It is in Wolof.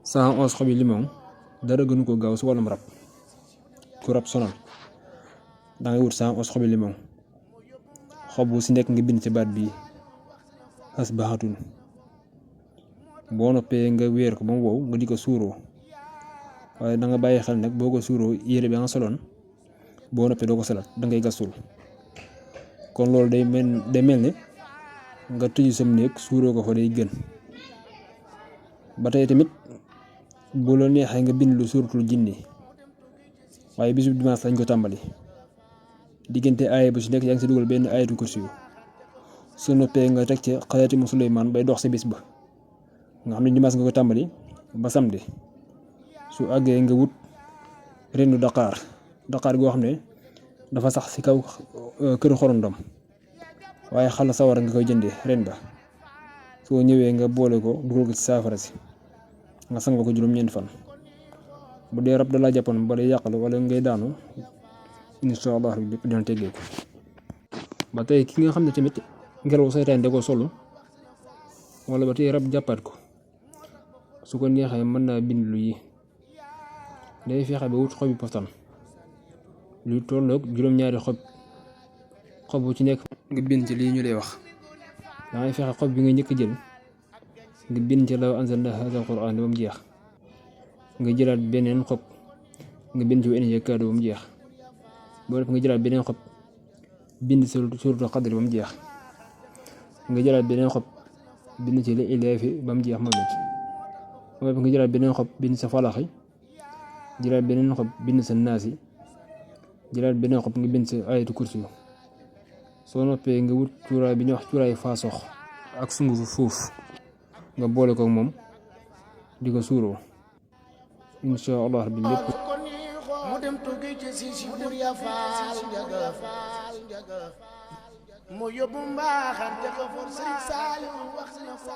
111 xobi limon dara gënu ko gaaw si wàllum rab ku rab sonal da ngay wut 111 xobi limon xob bu si nekk nga bind ci baat bi asbahatun boo noppee nga weer ko ba mu wow nga di ko suuroo waaye da nga bàyyi xel nag boo ko suuroo yére bi nga soloon boo noppee doo ko salat da ngay gasul kon loolu day mel ne nga tëju sam néeg suuroo ko fa day gën ba tey tamit bu la neexee nga bind lu suuratul jinni waaye bisu dimanche lañ ko tàmbali diggante aaya bu si nekk yaa ngi si dugal benn ayatul kursi yu su noppee nga teg ci xayaati mu Suleymaan bay dox si bis ba nga xam ne dimanche nga ko tàmbali ba samedi su àggee nga wut renu daqaar goo xam ne dafa sax si kaw këru xorondom waaye xala sawara nga koy jëndee ren ba soo ñëwee nga boole ko dugal ko ci saafara si nga sangoo ko juróom-ñeenti fan bu dee rab da laa jàppoon ba day yàqalu wala ngay daanu incha allah lépp dina teggeeku ba tey ki nga xam ne tamit ngelaw saytaan da ko solu wala ba tey rab jàppaat ko su ko neexee mën naa bind lu yi day fexe ba wut xobi postan lu tolloog juróom-ñaari xob bu ci nekk nga bind ci lii ñu lay wax dangay fexe xob bi nga njëkk jël nga bind ci law anzalna haazal qur'aan ba mu jeex nga jëlaat beneen xob nga bind ci wa kaadu ba mu jeex boo def nga jëlaat beneen xob bind suuratul qadr ba mu jeex nga jëlaat beneen xob bind ci la ilaafi ba mu jeex moom it boo def nga jëlaat beneen xob bind sa falaxi jëlaat beneen xob bind sa naasi jëlaat beneen xob nga bind sa ayatu kursi soo noppee nga wut cuuraay bi ñuy wax cuuraay faasox ak sungufu fuuf nga boole ko moom di ko suuroo insha allah bi lépp mu dem tuggi ci si bur ya faal njaga mu yóbbu mbaaxam te ko for Sëriñ Saaliw wax na ko